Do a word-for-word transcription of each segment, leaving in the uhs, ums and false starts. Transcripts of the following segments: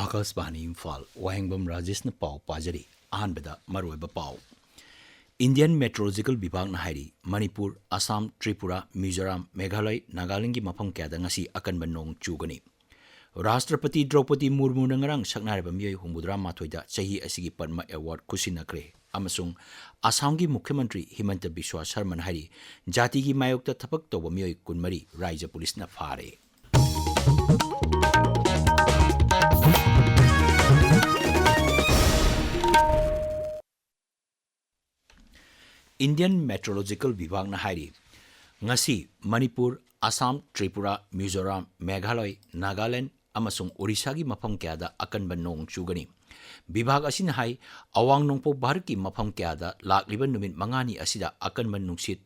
ꯑꯀꯥꯁꯕꯥꯅꯤ ꯏꯝꯐꯥꯜ, ꯋꯥꯍꯦꯡꯕꯝ ꯔꯥꯖꯦꯁꯅ ꯄꯥꯎ ꯄꯥꯖꯔꯤ꯫ ꯑꯍꯥꯟꯕꯗ ꯃꯔꯨꯑꯣꯏꯕ ꯄꯥꯎ꯫ ꯏꯟꯗꯤꯌꯟ ꯃꯦꯇ꯭ꯔꯣꯂꯣꯖꯤꯀꯦꯜ ꯕꯤꯚꯥꯒꯅ ꯍꯥꯏꯔꯤ, ꯃꯅꯤꯄꯨꯔ, ꯑꯁꯥꯝ, ꯇ꯭ꯔꯤꯄꯨꯔꯥ, ꯃꯤꯖꯣꯔꯥꯝ, ꯃꯦꯘꯥꯂꯌ, ꯅꯥꯒꯥꯂꯦꯟꯒꯤ ꯃꯐꯝ ꯀꯌꯥꯗ ꯉꯁꯤ ꯑꯀꯟꯕ ꯅꯣꯡ ꯆꯨꯒꯅꯤ꯫ ꯔꯥꯁꯇ꯭ꯔꯄꯇꯤ ꯗ꯭ꯔꯧꯄꯗꯤ ꯃꯨꯔꯃꯨꯅ ꯉꯔꯥꯡ ꯁꯛꯅꯥꯏꯔꯕ ꯃꯤꯑꯣꯏ ꯍꯨꯝꯐꯨꯇꯔꯥ ꯃꯥꯊꯣꯏꯗ ꯆꯍꯤ ꯑꯁꯤꯒꯤ ꯄꯗꯃ ꯑꯦꯋꯥꯔꯗ ꯈꯨꯠꯁꯤꯟꯅꯈ꯭ꯔꯦ꯫ ꯑꯃꯁꯨꯡ ꯑꯁꯥꯝꯒꯤ ꯃꯨꯈ꯭ꯌ ꯃꯟꯇ꯭ꯔꯤ ꯍꯤꯃꯟꯇ ꯕꯤꯁ꯭ꯋꯥ ꯁꯔꯃꯅ ꯍꯥꯏꯔꯤ, ꯖꯥꯇꯤꯒꯤ ꯃꯥꯌꯣꯛꯇ ꯊꯕꯛ ꯇꯧꯕ ꯃꯤꯑꯣꯏ ꯀꯨꯟꯃꯔꯤ ꯔꯥꯏꯖ꯭ꯌ ꯄꯨꯂꯤꯁꯅ ꯐꯥꯔꯦ꯫ ꯏꯟꯗꯤꯌꯟ ꯃꯦꯇ꯭ꯔꯣꯂꯣꯖꯤꯀꯦꯜ ꯕꯤꯚꯥꯒꯅ ꯍꯥꯏꯔꯤ, ꯉꯁꯤ ꯃꯅꯤꯄꯨꯔ, ꯑꯁꯥꯝ, ꯇ꯭ꯔꯤꯄꯨꯔꯥ, ꯃꯤꯖꯣꯔꯥꯝ, ꯃꯦꯘꯥꯂꯌ, ꯅꯥꯒꯥꯂꯦꯟ ꯑꯃꯁꯨꯡ ꯑꯣꯔꯤꯁꯥꯒꯤ ꯃꯐꯝ ꯀꯌꯥꯗ ꯑꯀꯟꯕ ꯅꯣꯡ ꯆꯨꯒꯅꯤ꯫ ꯕꯤꯚꯥꯒ ꯑꯁꯤꯅ ꯍꯥꯏ, ꯑꯋꯥꯡ ꯅꯣꯡꯄꯣꯛ ꯚꯥꯔꯠꯀꯤ ꯃꯐꯝ ꯀꯌꯥꯗ ꯂꯥꯛꯂꯤꯕ ꯅꯨꯃꯤꯠ ꯃꯉꯥꯅꯤ ꯑꯁꯤꯗ ꯑꯀꯟꯕ ꯅꯨꯡꯁꯤꯠ,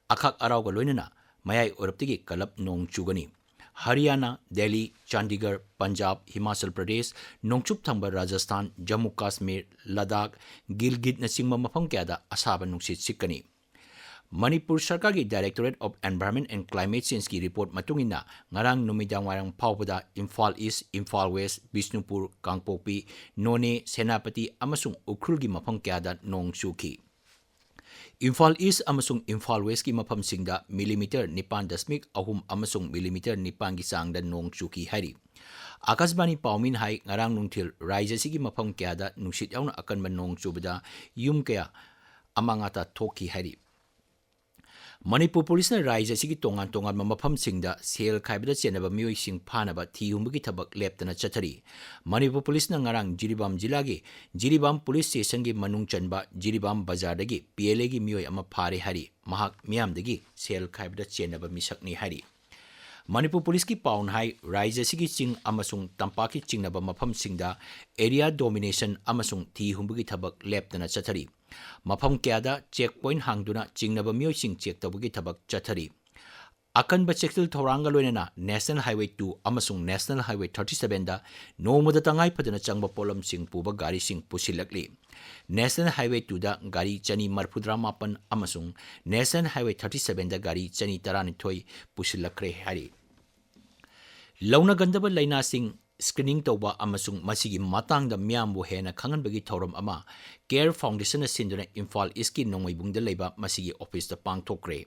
ꯑꯈꯥꯛ ꯑꯔꯥꯎꯒ ꯂꯣꯏꯅꯅ ꯃꯌꯥꯏ ꯑꯣꯏꯔꯞꯇꯒꯤ ꯀꯜꯂꯞ ꯅꯣꯡ ꯆꯨꯒꯅꯤ꯫ ꯍꯔꯤꯌꯥꯅꯥ, ꯗꯦꯜꯂꯤ, ꯆꯥꯟꯗꯤꯒꯔ, ꯄꯟꯖꯥꯕ, ꯍꯤꯃꯥꯆꯜ ꯄ꯭ꯔꯗꯦꯁ, ꯅꯣꯡꯆꯨꯞ ꯊꯪꯕ ꯔꯥꯖꯁꯊꯥꯟ, ꯖꯝꯃꯨ ꯀꯥꯁꯃꯤꯔ, ꯂꯗꯥꯈ, ꯒꯤꯜꯒꯤꯠꯅꯆꯤꯡꯕ ꯃꯐꯝ ꯀꯌꯥꯗ ꯑꯁꯥꯕ ꯅꯨꯡꯁꯤꯠ ꯁꯤꯠꯀꯅꯤ꯫ ꯃꯅꯤꯄꯨꯔ ꯁꯔꯀꯥꯔꯒꯤ Directorate of Environment and Climate Changeꯀꯤ ꯔꯤꯄꯣꯔꯠ ꯃꯇꯨꯡ ꯏꯟꯅ, ꯉꯔꯥꯡ ꯅꯨꯃꯤꯗꯥꯡ ꯋꯥꯏꯔꯝ ꯐꯥꯎꯕꯗ ꯏꯝꯐꯥꯜ ꯏꯁ, ꯏꯝꯐꯥꯜ ꯋꯦꯁ, ꯕꯤꯁꯅꯨꯄꯨꯔ, ꯀꯥꯡꯄꯣꯛꯄꯤ, ꯅꯣꯅꯦ, ꯁꯦꯅꯥꯄꯇꯤ ꯑꯃꯁꯨꯡ ꯎꯈ꯭ꯔꯨꯜꯒꯤ ꯃꯐꯝ ꯀꯌꯥꯗ ꯅꯣꯡ ꯆꯨꯈꯤ꯫ ꯏꯝꯐꯥꯜ ꯏꯁ ꯑꯃꯁꯨꯡ ꯏꯝꯐꯥꯜ ꯋꯦꯁꯀꯤ ꯃꯐꯝꯁꯤꯡꯗ ꯃꯤꯂꯤꯃꯤꯇꯔ ꯅꯤꯄꯥꯟ ꯗꯁꯃꯤꯛ ꯑꯍꯨꯝ ꯑꯃꯁꯨꯡ ꯃꯤꯂꯤꯃꯤꯇꯔ ꯅꯤꯄꯥꯟꯒꯤ ꯆꯥꯡꯗ ꯅꯣꯡ ꯆꯨꯈꯤ ꯍꯥꯏꯔꯤ꯫ ꯑꯀꯥꯁꯕꯥꯅꯤ ꯄꯥꯎꯃꯤꯅ ꯍꯥꯏ, ꯉꯔꯥꯡ ꯅꯨꯡꯊꯤꯜ ꯔꯥꯏꯖ꯭ꯌ ꯑꯁꯤꯒꯤ ꯃꯐꯝ ꯀꯌꯥꯗ ꯅꯨꯡꯁꯤꯠ ꯌꯥꯎꯅ ꯑꯀꯟꯕ ꯅꯣꯡ ꯆꯨꯕꯗ ꯌꯨꯝ ꯀꯌꯥ ꯑꯃꯥꯡ ꯑꯇꯥ ꯊꯣꯛꯈꯤ ꯍꯥꯏꯔꯤ꯫ ꯃꯅꯤꯄꯨꯔ ꯄꯨꯂꯤꯁꯅ ꯔꯥꯏꯖ꯭ꯌ ꯑꯁꯤꯒꯤ ꯇꯣꯉꯥꯟ ꯇꯣꯉꯥꯟꯕ ꯃꯐꯝꯁꯤꯡꯗ ꯁꯦꯜ ꯈꯥꯏꯕꯗ ꯆꯦꯟꯅꯕ ꯃꯤꯑꯣꯏꯁꯤꯡ ꯐꯥꯅꯕ ꯊꯤ ꯍꯨꯝꯕꯒꯤ ꯊꯕꯛ ꯂꯦꯞꯇꯅ ꯆꯠꯊꯔꯤ꯫ ꯃꯅꯤꯄꯨꯔ ꯄꯨꯂꯤꯁꯅ ꯉꯔꯥꯡ ꯖꯤꯔꯤꯕꯥꯝ ꯖꯤꯂꯥꯒꯤ ꯖꯤꯔꯤꯕꯥꯝ ꯄꯨꯂꯤꯁ ꯁ꯭ꯇꯦꯁꯟꯒꯤ ꯃꯅꯨꯡ ꯆꯟꯕ ꯖꯤꯔꯤꯕꯥꯝ ꯕꯖꯥꯔꯗꯒꯤ ꯄꯤ ꯑꯦꯜ ꯑꯦꯒꯤ ꯃꯤꯑꯣꯏ ꯑꯃ ꯐꯥꯔꯦ ꯍꯥꯏꯔꯤ꯫ ꯃꯍꯥꯛ ꯃꯤꯌꯥꯝꯗꯒꯤ ꯁꯦꯜ ꯈꯥꯏꯕꯗ ꯆꯦꯟꯅꯕ ꯃꯤꯁꯛꯅꯤ ꯍꯥꯏꯔꯤ꯫ ꯃꯅꯤꯄꯨꯔ ꯄꯨꯂꯤꯁꯀꯤ ꯄꯥꯎꯅ ꯍꯥꯏ, ꯔꯥꯏꯖ꯭ꯌ ꯑꯁꯤꯒꯤ ꯆꯤꯡ ꯑꯃꯁꯨꯡ ꯇꯝꯄꯥꯛꯀꯤ ꯆꯤꯡꯅꯕ ꯃꯐꯝꯁꯤꯡꯗ ꯑꯦꯔꯤꯌꯥ ꯗꯣꯃꯤꯅꯦꯁꯟ ꯑꯃꯁꯨꯡ ꯊꯤ ꯍꯨꯝꯕꯒꯤ ꯊꯕꯛ ꯂꯦꯞꯇꯅ ꯆꯠꯊꯔꯤ꯫ ꯃꯐꯝ ꯀꯌꯥꯗ ꯆꯦꯛ ꯄꯣꯏꯟꯠ ꯍꯥꯡꯗꯨꯅ ꯆꯤꯡꯅꯕ ꯃꯤꯑꯣꯏꯁꯤꯡ ꯆꯦꯛ ꯇꯧꯕꯒꯤ ꯊꯕꯛ ꯆꯠꯊꯔꯤ꯫ ꯑꯀꯟꯕ ꯆꯦꯛꯁꯤꯜ ꯊꯧꯔꯥꯡꯒ ꯂꯣꯏꯅꯅ National Highway two ꯑꯃꯁꯨꯡ National Highway thirty sevenꯗ ꯅꯣꯡꯃꯗ ꯇꯉꯥꯏ ꯐꯗꯅ ꯆꯪꯕ ꯄꯣꯠꯂꯝꯁꯤꯡ ꯄꯨꯕ ꯒꯥꯔꯤꯁꯤꯡ ꯄꯨꯁꯤꯜꯂꯛꯂꯤ꯫ National Highway twoꯗ ꯒꯥꯔꯤ ꯆꯅꯤ ꯃꯔꯤꯐꯨꯇꯔꯥ ꯃꯥꯄꯟ ꯑꯃꯁꯨꯡ National Highway thirty sevenꯗ ꯒꯥꯔꯤ ꯆꯅꯤ ꯇꯔꯥꯅꯤꯊꯣꯏ ꯄꯨꯁꯤꯜꯂꯛꯈ꯭ꯔꯦ ꯍꯥꯏꯔꯤ꯫ ꯂꯧꯅꯒꯟꯗꯕ ꯂꯥꯏꯅꯥꯁꯤꯡ screening ꯇꯧꯕ ꯑꯃꯁꯨꯡ ꯃꯁꯤꯒꯤ ꯃꯇꯥꯡꯗ ꯃꯤꯌꯥꯝꯕꯨ ꯍꯦꯟꯅ ꯈꯪꯍꯟꯕꯒꯤ ꯊꯧꯔꯝ ꯑꯃ CARE Foundationꯅ ꯁꯤꯟꯗꯨꯅ ꯏꯝꯐꯥꯜ ꯏꯁꯀꯤ ꯅꯣꯡꯃꯩꯕꯨꯡꯗ ꯂꯩꯕ ꯃꯁꯤꯒꯤ ꯑꯣꯐꯤꯁꯇ ꯄꯥꯡꯊꯣꯛꯈ꯭ꯔꯦ꯫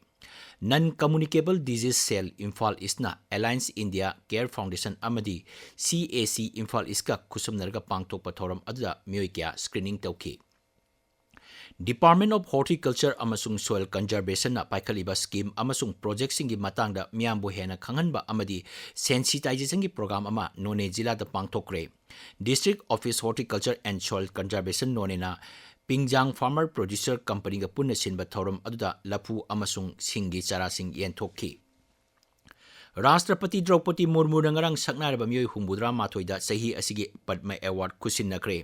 Non Communicable Disease Cell Imphal ꯏꯁꯅ Alliance India, CARE Foundation ꯑꯃꯗꯤ CAC ꯏꯝꯐꯥꯜ ꯏꯁꯀ ꯈꯨꯠꯁꯝꯅꯔꯒ ꯄꯥꯡꯊꯣꯛꯄ ꯊꯧꯔꯝ ꯑꯗꯨꯗ ꯃꯤꯑꯣꯏ ꯀꯌꯥ screening ꯇꯧꯈꯤ꯫ Department of Horticulture ꯑꯃꯁꯨꯡ Soil Conservationꯅ ꯄꯥꯏꯈꯠꯂꯤꯕ scheme ꯑꯃꯁꯨꯡ projectꯁꯤꯡꯒꯤ ꯃꯇꯥꯡꯗ ꯃꯤꯌꯥꯝꯕꯨ ꯍꯦꯟꯅ ꯈꯪꯍꯟꯕ ꯑꯃꯗꯤ sensitizationꯒꯤ program ꯑꯃ ꯅꯣꯅꯦ ꯖꯤꯂꯥꯗ ꯄꯥꯡꯊꯣꯛꯈ꯭ꯔꯦ꯫ District Office Horticulture and Soil Conservation ꯅꯣꯅꯦꯅ ꯄꯤꯡꯖꯥꯡ Farmer Producer Companyꯒ ꯄꯨꯟꯅ ꯁꯤꯟꯕ ꯊꯧꯔꯝ ꯑꯗꯨꯗ ꯂꯐꯨ ꯑꯃꯁꯨꯡ ꯁꯤꯡꯒꯤ ꯆꯥꯔꯥꯁꯤꯡ ꯌꯦꯟꯊꯣꯛꯈꯤ꯫ ꯔꯥꯁꯇ꯭ꯔꯄꯇꯤ ꯗ꯭ꯔꯧꯄꯗꯤ ꯃꯨꯔꯃꯨꯅ ꯉꯔꯥꯡ ꯁꯛꯅꯥꯏꯔꯕ ꯃꯤꯑꯣꯏ ꯍꯨꯝꯐꯨꯇꯔꯥ ꯃꯥꯊꯣꯏꯗ ꯆꯍꯤ ꯑꯁꯤꯒꯤ ꯄꯗꯃ ꯑꯦꯋꯥꯔꯗ ꯈꯨꯠꯁꯤꯟꯅꯈ꯭ꯔꯦ꯫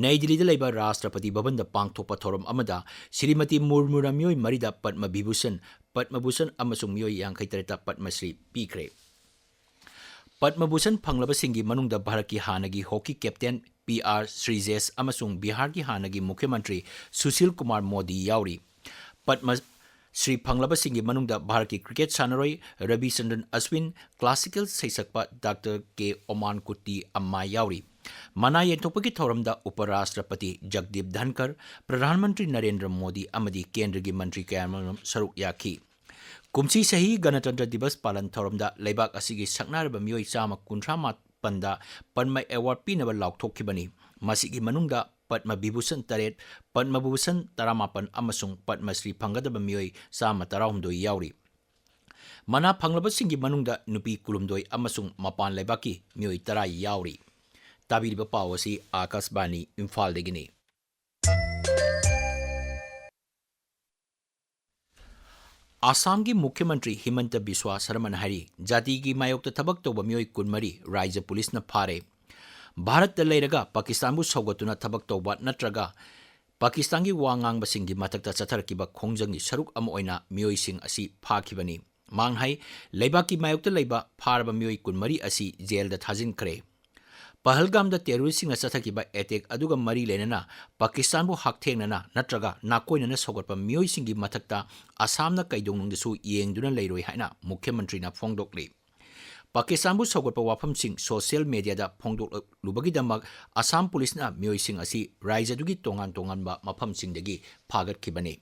ꯅꯩ ꯗꯤꯜꯂꯤꯗ ꯂꯩꯕ ꯔꯥꯁꯇ꯭ꯔꯄꯇꯤ ꯚꯕꯟꯗ ꯄꯥꯡꯊꯣꯛꯄ ꯊꯧꯔꯝ ꯑꯃꯗ ꯁ꯭ꯔꯤꯃꯇꯤ ꯃꯨꯔꯃꯨꯅ ꯃꯤꯑꯣꯏ ꯃꯔꯤꯗ ꯄꯗꯃ ꯚꯤꯚꯨꯁꯟ, ꯄꯗꯃ ꯚꯨꯁꯟ ꯑꯃꯁꯨꯡ ꯃꯤꯑꯣꯏ ꯌꯥꯡꯈꯩ ꯇꯔꯦꯠꯇ ꯄꯗꯃ ꯁ꯭ꯔꯤ ꯄꯤꯈ꯭ꯔꯦ꯫ ꯄꯗꯃ ꯚꯨꯁꯟ ꯐꯪꯂꯕꯁꯤꯡꯒꯤ ꯃꯅꯨꯡꯗ ꯚꯥꯔꯠꯀꯤ ꯍꯥꯟꯅꯒꯤ ꯍꯣꯀꯤ ꯀꯦꯞꯇꯦꯟ ꯄꯤ ꯑꯥꯔ ꯁ꯭ꯔꯤꯖꯦꯁ ꯑꯃꯁꯨꯡ ꯕꯤꯍꯥꯔꯒꯤ ꯍꯥꯟꯅꯒꯤ ꯃꯨꯈ꯭ꯌ ꯃꯟꯇ꯭ꯔꯤ ꯁꯨꯁꯤꯜ ꯀꯨꯃꯥꯔ ꯃꯣꯗꯤ ꯌꯥꯎꯔꯤ꯫ ꯄꯗꯃ ꯁ꯭ꯔꯤ ꯐꯪꯂꯕꯁꯤꯡꯒꯤ ꯃꯅꯨꯡꯗ ꯚꯥꯔꯠꯀꯤ ꯀ꯭ꯔꯤꯀꯦꯠ ꯁꯥꯟꯅꯔꯣꯏ ꯔꯕꯤꯆꯟꯗ꯭ꯔꯟ ꯑꯁ꯭ꯋꯤꯟ, ꯀ꯭ꯂꯥꯁꯤꯀꯦꯜ ꯁꯩꯁꯛꯄ ꯗꯥꯛꯇꯔ ꯀꯦ ꯑꯣꯃꯥꯟ ꯀꯨꯇꯤ ꯑꯝꯃꯥ ꯌꯥꯎꯔꯤ꯫ ꯃꯅꯥ ꯌꯦꯟꯊꯣꯛꯄꯒꯤ ꯊꯧꯔꯝꯗ ꯎꯄ ꯔꯥꯁꯇ꯭ꯔꯄꯇꯤ ꯖꯒꯗꯤꯞ ꯙꯟꯀꯔ, ꯄ꯭ꯔꯙꯥꯟ ꯃꯟꯇ꯭ꯔꯤ ꯅꯔꯦꯟꯗ꯭ꯔ ꯃꯣꯗꯤ ꯑꯃꯗꯤ ꯀꯦꯟꯗ꯭ꯔꯒꯤ ꯃꯟꯇ꯭ꯔꯤ ꯀꯌꯥꯃꯔꯨꯝ ꯁꯔꯨꯛ ꯌꯥꯈꯤ꯫ ꯀꯨꯝꯁꯤ ꯆꯍꯤ ꯒꯅꯇꯟꯇ꯭ꯔ ꯗꯤꯕꯁ ꯄꯥꯂꯟ ꯊꯧꯔꯝꯗ ꯂꯩꯕꯥꯛ ꯑꯁꯤꯒꯤ ꯁꯛꯅꯥꯏꯔꯕ ꯃꯤꯑꯣꯏ ꯆꯥꯝꯃ ꯀꯨꯟꯊ꯭ꯔꯥ ꯃꯥꯄꯟꯗ ꯄꯗꯃ ꯑꯦꯋꯥꯔꯗ ꯄꯤꯅꯕ ꯂꯥꯎꯊꯣꯛꯈꯤꯕꯅꯤ꯫ ꯃꯁꯤꯒꯤ ꯃꯅꯨꯡꯗ ꯄꯗꯃ ꯚꯤꯚꯨꯁꯟ ꯇꯔꯦꯠ, ꯄꯗꯃ ꯚꯨꯁꯟ ꯇꯔꯥꯃꯥꯄꯟ ꯑꯃꯁꯨꯡ ꯄꯗꯃ ꯁ꯭ꯔꯤ ꯐꯪꯒꯗꯕ ꯃꯤꯑꯣꯏ ꯆꯥꯝꯃ ꯇꯔꯥꯍꯨꯝꯗꯣꯏ ꯌꯥꯎꯔꯤ꯫ ꯃꯅꯥ ꯐꯪꯂꯕꯁꯤꯡꯒꯤ ꯃꯅꯨꯡꯗ ꯅꯨꯄꯤ ꯀꯨꯟꯍꯨꯝꯗꯣꯏ ꯑꯃꯁꯨꯡ ꯃꯄꯥꯟ ꯂꯩꯕꯥꯛꯀꯤ ꯃꯤꯑꯣꯏ ꯇꯔꯥ ꯌꯥꯎꯔꯤ꯫ ꯇꯥꯕꯤꯔꯤꯕ ꯄꯥꯎ ꯑꯁꯤ ꯑꯥꯀꯥꯁꯕꯥꯅꯤ ꯏꯝꯐꯥꯜꯗꯒꯤꯅꯤ꯫ ꯑꯁꯥꯝꯒꯤ ꯃꯨꯈ꯭ꯌ ꯃꯟꯇ꯭ꯔꯤ ꯍꯤꯃꯟꯇ ꯕꯤꯁ꯭ꯋꯥ ꯁꯔꯃꯅ ꯍꯥꯏꯔꯤ, ꯖꯥꯇꯤꯒꯤ ꯃꯥꯌꯣꯛꯇ ꯊꯕꯛ ꯇꯧꯕ ꯃꯤꯑꯣꯏ ꯀꯨꯟꯃꯔꯤ ꯔꯥꯏꯖ꯭ꯌ ꯄꯨꯂꯤꯁꯅ ꯐꯥꯔꯦ꯫ ꯚꯥꯔꯠꯇ ꯂꯩꯔꯒ ꯄꯥꯀꯤꯁꯇꯥꯟꯕꯨ ꯁꯧꯒꯠꯇꯨꯅ ꯊꯕꯛ ꯇꯧꯕ ꯅꯠꯇ꯭ꯔꯒ ꯄꯥꯀꯤꯁꯇꯥꯟꯒꯤ ꯋꯥ ꯉꯥꯡꯕꯁꯤꯡꯒꯤ ꯃꯊꯛꯇ ꯆꯠꯊꯔꯛꯈꯤꯕ ꯈꯣꯡꯖꯪꯒꯤ ꯁꯔꯨꯛ ꯑꯃ ꯑꯣꯏꯅ ꯃꯤꯑꯣꯏꯁꯤꯡ ꯑꯁꯤ ꯐꯥꯈꯤꯕꯅꯤ꯫ ꯃꯥꯡ ꯍꯥꯏ, ꯂꯩꯕꯥꯛꯀꯤ ꯃꯥꯌꯣꯛꯇ ꯂꯩꯕ ꯐꯥꯔꯕ ꯃꯤꯑꯣꯏ ꯀꯨꯟꯃꯔꯤ ꯑꯁꯤ ꯖꯦꯜꯗ ꯊꯥꯖꯤꯟꯈ꯭ꯔꯦ꯫ ꯄꯍꯜꯒꯥꯝꯗ ꯇꯦꯔꯣꯔꯤꯁ꯭ꯠꯁꯤꯡꯅ ꯆꯠꯊꯈꯤꯕ ꯑꯦꯇꯦꯛ ꯑꯗꯨꯒ ꯃꯔꯤ ꯂꯩꯅꯅ ꯄꯥꯀꯤꯁꯇꯥꯟꯕꯨ ꯍꯛꯊꯦꯡꯅꯅ ꯅꯠꯇ꯭ꯔꯒ ꯅꯥꯀꯣꯏꯅꯅ ꯁꯧꯒꯠꯄ ꯃꯤꯑꯣꯏꯁꯤꯡꯒꯤ ꯃꯊꯛꯇ ꯑꯁꯥꯝꯅ ꯀꯩꯗꯧꯅꯨꯡꯗꯁꯨ ꯌꯦꯡꯗꯨꯅ ꯂꯩꯔꯣꯏ ꯍꯥꯏꯅ ꯃꯨꯈ꯭ꯌ ꯃꯟꯇ꯭ꯔꯤꯅ ꯐꯣꯡꯗꯣꯛꯂꯤ꯫ ꯄꯥꯀꯤꯁꯇꯥꯟꯕꯨ ꯁꯧꯒꯠꯄ ꯋꯥꯐꯝꯁꯤꯡ ꯁꯣꯁꯤꯌꯦꯜ ꯃꯦꯗꯤꯌꯥꯗ ꯐꯣꯡꯗꯣꯛꯂꯨꯕꯒꯤꯗꯃꯛ ꯑꯁꯥꯝ ꯄꯨꯂꯤꯁꯅ ꯃꯤꯑꯣꯏꯁꯤꯡ ꯑꯁꯤ ꯔꯥꯖ꯭ꯌꯗꯨꯒꯤ ꯇꯣꯉꯥꯟ ꯇꯣꯉꯥꯟꯕ ꯃꯐꯝꯁꯤꯡꯗꯒꯤ ꯐꯥꯒꯠꯈꯤꯕꯅꯤ꯫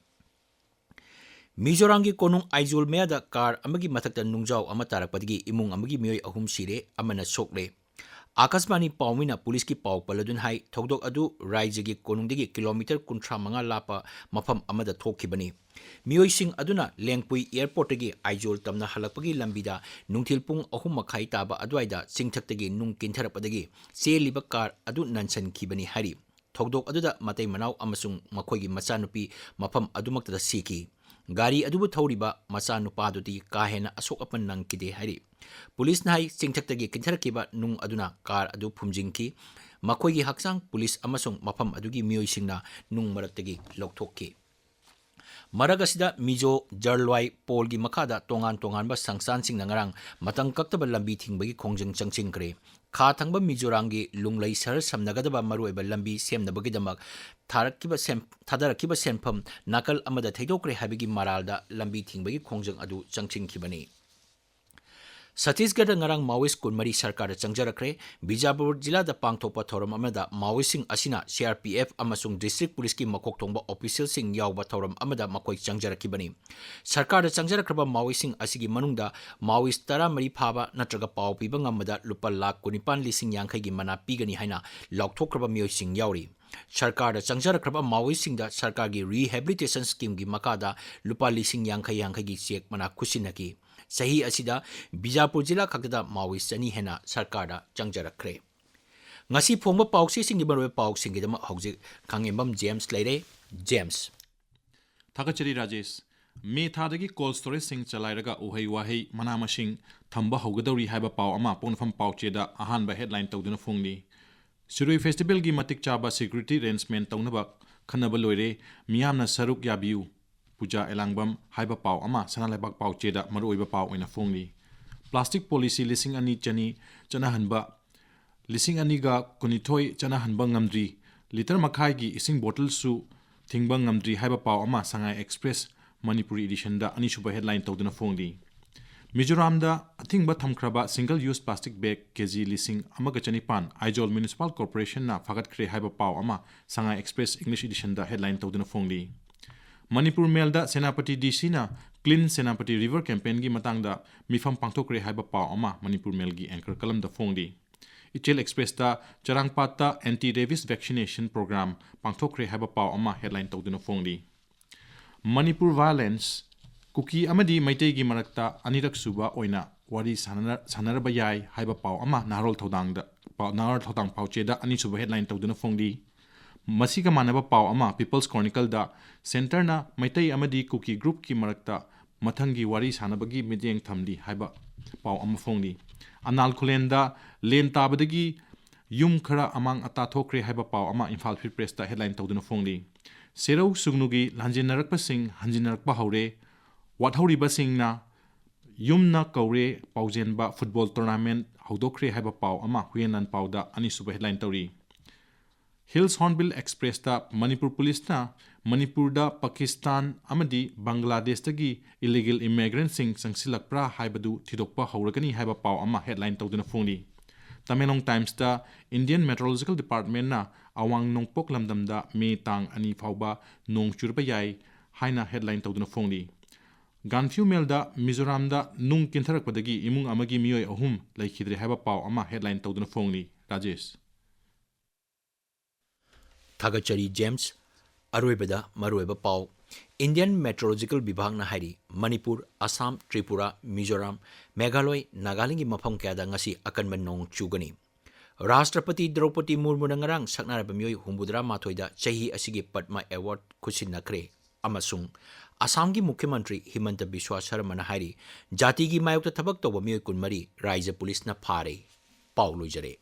ꯃꯤꯖꯣꯔꯥꯝꯒꯤ ꯀꯣꯅꯨꯡ ꯑꯥꯏꯖꯣꯜ ꯃꯌꯥꯗ ꯀꯥꯔ ꯑꯃꯒꯤ ꯃꯊꯛꯇ ꯅꯨꯡꯖꯥꯎ ꯑꯃ ꯇꯥꯔꯛꯄꯗꯒꯤ ꯏꯃꯨꯡ ꯑꯃꯒꯤ ꯃꯤꯑꯣꯏ ꯑꯍꯨꯝ ꯁꯤꯔꯦ, ꯑꯃꯅ ꯁꯣꯛꯂꯦ꯫ ꯑꯥꯀꯥꯁꯕꯥꯅꯤ ꯄꯥꯎꯃꯤꯅ ꯄꯨꯂꯤꯁꯀꯤ ꯄꯥꯎ ꯄꯜꯂꯗꯨꯅ ꯍꯥꯏ, ꯊꯧꯗꯣꯛ ꯑꯗꯨ ꯔꯥꯖ꯭ꯌꯒꯤ ꯀꯣꯅꯨꯡꯗꯒꯤ ꯀꯤꯂꯣꯃꯤꯇꯔ ꯀꯨꯟꯊ꯭ꯔꯥ ꯃꯉꯥ ꯂꯥꯞꯄ ꯃꯐꯝ ꯑꯃꯗ ꯊꯣꯛꯈꯤꯕꯅꯤ꯫ ꯃꯤꯑꯣꯏꯁꯤꯡ ꯑꯗꯨꯅ ꯂꯦꯡꯄꯨꯏ ꯑꯦꯌꯔꯄꯣꯔꯠꯇꯒꯤ ꯑꯥꯏꯖꯣꯜ ꯇꯝꯅ ꯍꯜꯂꯛꯄꯒꯤ ꯂꯝꯕꯤꯗ ꯅꯨꯡꯊꯤꯜ ꯄꯨꯡ ꯑꯍꯨꯝ ꯃꯈꯥꯏ ꯇꯥꯕ ꯑꯗꯨꯋꯥꯏꯗ ꯆꯤꯡꯊꯛꯇꯒꯤ ꯅꯨꯡ ꯀꯤꯟꯊꯔꯛꯄꯗꯒꯤ ꯆꯦꯜꯂꯤꯕ ꯀꯥꯔ ꯑꯗꯨ ꯅꯟꯁꯤꯟꯈꯤꯕꯅꯤ ꯍꯥꯏꯔꯤ꯫ ꯊꯧꯗꯣꯛ ꯑꯗꯨꯗ ꯃꯇꯩ ꯃꯅꯥꯎ ꯑꯃꯁꯨꯡ ꯃꯈꯣꯏꯒꯤ ꯃꯆꯥꯅꯨꯄꯤ ꯃꯐꯝ ꯑꯗꯨꯃꯛꯇꯗ ꯁꯤꯈꯤ꯫ ꯒꯥꯔꯤ ꯑꯗꯨꯕꯨ ꯊꯧꯔꯤꯕ ꯃꯆꯥꯅꯨꯄꯥꯗꯨꯗꯤ ꯀꯥ ꯍꯦꯟꯅ ꯑꯁꯣꯛ ꯑꯄꯟ ꯅꯪꯈꯤꯗꯦ ꯍꯥꯏꯔꯤ꯫ ꯄꯨꯂꯤꯁꯅ ꯍꯥꯏ, ꯆꯤꯡꯊꯛꯇꯒꯤ ꯀꯤꯟꯊꯔꯛꯈꯤꯕ ꯅꯨꯡ ꯑꯗꯨꯅ ꯀꯥꯔ ꯑꯗꯨ ꯐꯨꯝꯖꯤꯟꯈꯤ꯫ ꯃꯈꯣꯏꯒꯤ ꯍꯛꯆꯥꯡ ꯄꯨꯂꯤꯁ ꯑꯃꯁꯨꯡ ꯃꯐꯝ ꯑꯗꯨꯒꯤ ꯃꯤꯑꯣꯏꯁꯤꯡꯅ ꯅꯨꯡ ꯃꯔꯛꯇꯒꯤ ꯂꯧꯊꯣꯛꯈꯤ꯫ ꯃꯔꯛ ꯑꯁꯤꯗ, ꯃꯤꯖꯣ ꯖꯔꯂ꯭ꯋꯥꯏ ꯄꯣꯜꯒꯤ ꯃꯈꯥꯗ ꯇꯣꯉꯥꯟ ꯇꯣꯉꯥꯟꯕ ꯁꯪꯁꯊꯥꯟꯁꯤꯡꯅ ꯉꯔꯥꯡ ꯃꯇꯝ ꯀꯛꯇꯕ ꯂꯝꯕꯤ ꯊꯤꯡꯕꯒꯤ ꯈꯣꯡꯖꯪ ꯆꯪꯁꯤꯟꯈ꯭ꯔꯦ꯫ ꯈꯥ ꯊꯪꯕ ꯃꯤꯖꯣꯔꯥꯝꯒꯤ ꯂꯨꯡꯂꯩ ꯁꯍꯔ ꯁꯝꯅꯒꯗꯕ ꯃꯔꯨꯑꯣꯏꯕ ꯂꯝꯕꯤ ꯁꯦꯝꯅꯕꯒꯤꯗꯃꯛ ꯊꯥꯔꯛꯈꯤꯕ ꯁꯦꯝ-, ꯊꯥꯗꯔꯛꯈꯤꯕ ꯁꯦꯟꯐꯝ ꯅꯥꯀꯜ ꯑꯃꯗ ꯊꯩꯗꯣꯛꯈ꯭ꯔꯦ ꯍꯥꯏꯕꯒꯤ ꯃꯔꯥꯜꯗ ꯂꯝꯕꯤ ꯊꯤꯡꯕꯒꯤ ꯈꯣꯡꯖꯪ ꯑꯗꯨ ꯆꯪꯁꯤꯟꯈꯤꯕꯅꯤ꯫ ꯁꯠꯇꯤꯁꯒꯔꯗ ꯉꯔꯥꯡ ꯃꯥꯑꯣꯏꯁ ꯀꯨꯟꯃꯔꯤ ꯁꯔꯀꯥꯔꯗ ꯆꯪꯖꯔꯛꯈ꯭ꯔꯦ꯫ ꯕꯤꯖꯥꯄꯨꯔ ꯖꯤꯂꯥꯗ ꯄꯥꯡꯊꯣꯛꯄ ꯊꯧꯔꯝ ꯑꯃꯗ ꯃꯥꯑꯣꯏꯁꯁꯤꯡ ꯑꯁꯤꯅ ꯁꯤ ꯑꯥꯔ ꯄꯤ ꯑꯦꯐ ꯑꯃꯁꯨꯡ ꯗꯤꯁꯇ꯭ꯔꯤꯛ ꯄꯨꯂꯤꯁꯀꯤ ꯃꯀꯣꯛ ꯊꯣꯡꯕ ꯑꯣꯐꯤꯁꯤꯌꯦꯜꯁꯤꯡ ꯌꯥꯎꯕ ꯊꯧꯔꯝ ꯑꯃꯗ ꯃꯈꯣꯏ ꯆꯪꯖꯔꯛꯈꯤꯕꯅꯤ꯫ ꯁꯔꯀꯥꯔꯗ ꯆꯪꯖꯔꯛꯈ꯭ꯔꯕ ꯃꯥꯑꯣꯏꯁꯁꯤꯡ ꯑꯁꯤꯒꯤ ꯃꯅꯨꯡꯗ ꯃꯥꯑꯣꯏꯁ ꯇꯔꯥꯃꯔꯤ ꯐꯥꯕ ꯅꯠꯇ꯭ꯔꯒ ꯄꯥꯎ ꯄꯤꯕ ꯉꯝꯕꯗ ꯂꯨꯄꯥ ꯂꯥꯈ ꯀꯨꯟꯅꯤꯄꯥꯟ ꯂꯤꯁꯤꯡ ꯌꯥꯡꯈꯩꯒꯤ ꯃꯅꯥ ꯄꯤꯒꯅꯤ ꯍꯥꯏꯅ ꯂꯥꯎꯊꯣꯛꯈ꯭ꯔꯕ ꯃꯤꯑꯣꯏꯁꯤꯡ ꯌꯥꯎꯔꯤ꯫ ꯁꯔꯀꯥꯔꯗ ꯆꯪꯖꯔꯛꯈ꯭ꯔꯕ ꯃꯥꯑꯣꯏꯁꯁꯤꯡꯗ ꯁꯔꯀꯥꯔꯒꯤ ꯔꯤꯍꯦꯕꯤꯂꯤꯇꯦꯁꯟ ꯁ꯭ꯀꯤꯝꯒꯤ ꯃꯈꯥꯗ ꯂꯨꯄꯥ ꯂꯤꯁꯤꯡ ꯌꯥꯡꯈꯩ ꯌꯥꯡꯈꯩꯒꯤ ꯆꯦꯛ ꯃꯅꯥ ꯈꯨꯠꯁꯤꯟꯅꯈꯤ꯫ ꯆꯍꯤ ꯑꯁꯤꯗ ꯕꯤꯖꯥꯄꯨꯔ ꯖꯤꯂꯥ ꯈꯛꯇꯗ ꯃꯥꯑꯣꯏꯁ ꯆꯅꯤ ꯍꯦꯟꯅ ꯁꯔꯀꯥꯔꯗ ꯆꯪꯖꯔꯛꯈ꯭ꯔꯦ꯫ ꯉꯁꯤ ꯐꯣꯡꯕ ꯄꯥꯎꯆꯦꯁꯤꯡꯒꯤ ꯃꯔꯨꯑꯣꯏꯕ ꯄꯥꯎꯁꯤꯡꯒꯤꯗꯃꯛ ꯍꯧꯖꯤꯛ ꯈꯥꯉꯦꯝꯕꯝ ꯖꯦꯝꯁ ꯂꯩꯔꯦ꯫ ꯖꯦꯝꯁ꯫ ꯊꯥꯒꯠꯆꯔꯤ ꯔꯥꯖꯦꯁ꯫ ꯃꯦ ꯊꯥꯗꯒꯤ ꯀꯣꯜ ꯁ꯭ꯇꯣꯔꯦꯖꯁꯤꯡ ꯆꯂꯥꯏꯔꯒ ꯎꯍꯩ ꯋꯥꯍꯩ, ꯃꯅꯥ ꯃꯁꯤꯡ ꯊꯝꯕ ꯍꯧꯒꯗꯧꯔꯤ ꯍꯥꯏꯕ ꯄꯥꯎ ꯑꯃ ꯄꯣꯛꯅꯐꯝ ꯄꯥꯎꯆꯦꯗ ꯑꯍꯥꯟꯕ ꯍꯦꯗꯂꯥꯏꯟ ꯇꯧꯗꯨꯅ ꯐꯣꯡꯂꯤ꯫ ꯁꯤꯔꯣꯏ ꯐꯦꯁꯇꯤꯚꯦꯜꯒꯤ ꯃꯇꯤꯛ ꯆꯥꯕ ꯁꯦꯀ꯭ꯌꯨꯔꯤꯇꯤ ꯑꯦꯔꯦꯟꯖꯃꯦꯟꯠ ꯇꯧꯅꯕ ꯈꯟꯅꯕ ꯂꯣꯏꯔꯦ, ꯃꯤꯌꯥꯝꯅ ꯁꯔꯨꯛ ꯌꯥꯕꯤꯌꯨ꯫ ꯄꯨꯖꯥ ꯑꯦꯂꯥꯡꯕꯝ ꯍꯥꯏꯕ ꯄꯥꯎ ꯑꯃ ꯁꯅꯥ ꯂꯩꯕꯥꯛ ꯄꯥꯎꯆꯦꯗ ꯃꯔꯨꯑꯣꯏꯕ ꯄꯥꯎ ꯑꯣꯏꯅ ꯐꯣꯡꯂꯤ꯫ ꯄ꯭ꯂꯥꯁꯇꯤꯛ ꯄꯣꯂꯤꯁꯤ ꯂꯤꯁꯤꯡ ꯑꯅꯤ ꯆꯅꯤ ꯆꯠꯅꯍꯟꯕ, ꯂꯤꯁꯤꯡ ꯑꯅꯤꯒ ꯀꯨꯟꯅꯤꯊꯣꯏ ꯆꯠꯅꯍꯟꯕ ꯉꯝꯗ꯭ꯔꯤ, ꯂꯤꯇꯔ ꯃꯈꯥꯏꯒꯤ ꯏꯁꯤꯡ ꯕꯣꯇꯜꯁꯨ ꯊꯤꯡꯕ ꯉꯝꯗ꯭ꯔꯤ ꯍꯥꯏꯕ ꯄꯥꯎ ꯑꯃ ꯁꯉꯥꯏ ꯑꯦꯛꯁꯄ꯭ꯔꯦꯁ ꯃꯅꯤꯄꯨꯔꯤ ꯏꯗꯤꯁꯟꯗ ꯑꯅꯤꯁꯨꯕ ꯍꯦꯗꯂꯥꯏꯟ ꯇꯧꯗꯨꯅ ꯐꯣꯡꯂꯤ꯫ ꯃꯤꯖꯣꯔꯥꯝꯗ ꯑꯊꯤꯡꯕ ꯊꯝꯈ꯭ꯔꯕ single use plastic bag ꯀꯦꯖꯤ ꯂꯤꯁꯤꯡ ꯑꯃꯒ ꯆꯅꯤꯄꯥꯟ ꯑꯥꯏꯖꯣꯜ Municipal Corporationꯅ ꯐꯥꯒꯠꯈ꯭ꯔꯦ ꯍꯥꯏꯕ ꯄꯥꯎ ꯑꯃ ꯁꯉꯥꯏ Express English Editionꯗ headline ꯇꯧꯗꯨꯅ ꯐꯣꯡꯂꯤ꯫ Manipur ꯃꯦꯜꯗ Senapati DCꯅ Clean Senapati River campaignꯒꯤ ꯃꯇꯥꯡꯗ ꯃꯤꯐꯝ ꯄꯥꯡꯊꯣꯛꯈ꯭ꯔꯦ ꯍꯥꯏꯕ ꯄꯥꯎ ꯑꯃ ꯃꯅꯤꯄꯨꯔ ꯃꯦꯜꯒꯤ anchor columnꯗ ꯐꯣꯡꯂꯤ꯫ ꯏꯆꯦꯜ Expressꯇ ꯆꯔꯥꯡꯄꯥꯠꯇ anti rabies vaccination program ꯄꯥꯡꯊꯣꯛꯈ꯭ꯔꯦ ꯍꯥꯏꯕ ꯄꯥꯎ ꯑꯃ headline ꯇꯧꯗꯨꯅ ꯐꯣꯡꯂꯤ꯫ ꯃꯅꯤꯄꯨꯔ violence, ꯀꯨꯀꯤ ꯑꯃꯗꯤ ꯃꯩꯇꯩꯒꯤ ꯃꯔꯛꯇ ꯑꯅꯤꯔꯛ ꯁꯨꯕ ꯑꯣꯏꯅ ꯋꯥꯔꯤ ꯁꯥꯟꯅ-, ꯁꯥꯟꯅꯔꯕ ꯌꯥꯏ ꯍꯥꯏꯕ ꯄꯥꯎ ꯑꯃ ꯅꯍꯥꯔꯣꯜ ꯊꯧꯗꯥꯡꯗ, ꯄꯥꯎ, ꯅꯍꯥꯔꯣꯜ ꯊꯧꯗꯥꯡ ꯄꯥꯎꯆꯦꯗ ꯑꯅꯤꯁꯨꯕ headline ꯇꯧꯗꯨꯅ ꯐꯣꯡꯂꯤ꯫ ꯃꯁꯤꯒ ꯃꯥꯟꯅꯕ ꯄꯥꯎ ꯑꯃ People's Chronicleꯗ Centreꯅ ꯃꯩꯇꯩ ꯑꯃꯗꯤ ꯀꯨꯀꯤ groupꯀꯤ ꯃꯔꯛꯇ ꯃꯊꯪꯒꯤ ꯋꯥꯔꯤ ꯁꯥꯟꯅꯕꯒꯤ ꯃꯤꯠꯌꯦꯡ ꯊꯝꯂꯤ ꯍꯥꯏꯕ ꯄꯥꯎ ꯑꯃ ꯐꯣꯡꯂꯤ꯫ ꯑꯅꯥꯜ ꯈꯨꯂꯦꯟꯗ ꯂꯦꯟ ꯇꯥꯕꯗꯒꯤ ꯌꯨꯝ ꯈꯔ ꯑꯃꯥꯡ ꯑꯇꯥ ꯊꯣꯛꯈ꯭ꯔꯦ ꯍꯥꯏꯕ ꯄꯥꯎ ꯑꯃ ꯏꯝꯐꯥꯜ Free Pressꯇ headline ꯇꯧꯗꯨꯅ ꯐꯣꯡꯂꯤ꯫ ꯁꯦꯔꯧ ꯁꯨꯒꯅꯨꯒꯤ ꯂꯥꯟꯖꯦꯟꯅꯔꯛꯄꯁꯤꯡ ꯍꯟꯖꯤꯟꯅꯔꯛꯄ ꯍꯧꯔꯦ꯫ ꯋꯥꯠꯍꯧꯔꯤꯕꯁꯤꯡꯅ ꯌꯨꯝꯅ ꯀꯧꯔꯦ ꯄꯥꯎꯖꯦꯟꯕ football tournament ꯍꯧꯗꯣꯛꯈ꯭ꯔꯦ ꯍꯥꯏꯕ ꯄꯥꯎ ꯑꯃ ꯍꯨꯏꯌꯦꯟ ꯂꯥꯟꯄꯥꯎꯗ ꯑꯅꯤꯁꯨꯕ headline ꯇꯧꯔꯤ꯫ Hills Hornbill Expressꯇ ꯃꯅꯤꯄꯨꯔ ꯄꯨꯂꯤꯁꯅ ꯃꯅꯤꯄꯨꯔꯗ ꯄꯥꯀꯤꯁꯇꯥꯟ ꯑꯃꯗꯤ ꯕꯪꯒ꯭ꯂꯥꯗꯦꯁꯇꯒꯤ illegal immigrantꯁꯤꯡ ꯆꯪꯁꯤꯜꯂꯛꯄ꯭ꯔꯥ ꯍꯥꯏꯕꯗꯨ ꯊꯤꯗꯣꯛꯄ ꯍꯧꯔꯒꯅꯤ ꯍꯥꯏꯕ ꯄꯥꯎ ꯑꯃ headline ꯇꯧꯗꯨꯅ ꯐꯣꯡꯂꯤ꯫ ꯇꯃꯦꯡꯂꯣꯡ Timesꯇ Indian Meteorological Departmentꯅ ꯑꯋꯥꯡ ꯅꯣꯡꯄꯣꯛ ꯂꯝꯗꯝꯗ ꯃꯦ ꯇꯥꯡ ꯑꯅꯤ ꯐꯥꯎꯕ ꯅꯣꯡ ꯆꯨꯔꯕ ꯌꯥꯏ ꯍꯥꯏꯅ headline ꯇꯧꯗꯨꯅ ꯐꯣꯡꯂꯤ꯫ Gaanphiu Mailꯗ ꯃꯤꯖꯣꯔꯥꯝꯗ ꯅꯨꯡ ꯀꯤꯟꯊꯔꯛꯄꯗꯒꯤ ꯏꯃꯨꯡ ꯑꯃꯒꯤ ꯃꯤꯑꯣꯏ ꯑꯍꯨꯝ ꯂꯩꯈꯤꯗ꯭ꯔꯦ ꯍꯥꯏꯕ ꯄꯥꯎ ꯑꯃ headline ꯇꯧꯗꯨꯅ ꯐꯣꯡꯂꯤ꯫ ꯔꯥꯖꯦꯁ꯫ ꯊꯥꯒꯠꯆꯔꯤ, ꯖꯦꯝꯁ꯫ ꯑꯔꯣꯏꯕꯗ ꯃꯔꯨꯑꯣꯏꯕ ꯄꯥꯎ꯫ Indian Meteorological ꯕꯤꯚꯥꯒꯅ ꯍꯥꯏꯔꯤ, ꯃꯅꯤꯄꯨꯔ, ꯑꯁꯥꯝ, ꯇ꯭ꯔꯤꯄꯨꯔꯥ, ꯃꯤꯖꯣꯔꯥꯝ, ꯃꯦꯘꯥꯂꯣꯏ, ꯅꯥꯒꯥꯂꯦꯟꯒꯤ ꯃꯐꯝ ꯀꯌꯥꯗ ꯉꯁꯤ ꯑꯀꯟꯕ ꯅꯣꯡ ꯆꯨꯒꯅꯤ꯫ ꯔꯥꯁꯇ꯭ꯔꯄꯇꯤ ꯗ꯭ꯔꯧꯄꯗꯤ ꯃꯨꯔꯃꯨꯅ ꯉꯔꯥꯡ ꯁꯛꯅꯔꯕ ꯃꯤꯑꯣꯏ ꯍꯨꯝꯐꯨꯇꯔꯥ ꯃꯥꯊꯣꯏꯗ ꯆꯍꯤ ꯑꯁꯤꯒꯤ ꯄꯗꯃ award ꯈꯨꯠꯁꯤꯟꯅꯈ꯭ꯔꯦ꯫ ꯑꯃꯁꯨꯡ ꯑꯁꯥꯝꯒꯤ ꯃꯨꯈ꯭ꯌ ꯃꯟꯇ꯭ꯔꯤ ꯍꯤꯃꯟꯇ ꯕꯤꯁ꯭ꯋꯥ ꯁꯔꯃꯅ ꯍꯥꯏꯔꯤ, ꯖꯥꯇꯤꯒꯤ ꯃꯥꯌꯣꯛꯇ ꯊꯕꯛ ꯇꯧꯕ ꯃꯤꯑꯣꯏ ꯀꯨꯟꯃꯔꯤ ꯔꯥꯏꯖ꯭ꯌ ꯄꯨꯂꯤꯁꯅ ꯐꯥꯔꯦ꯫ ꯄꯥꯎ ꯂꯣꯏꯖꯔꯦ꯫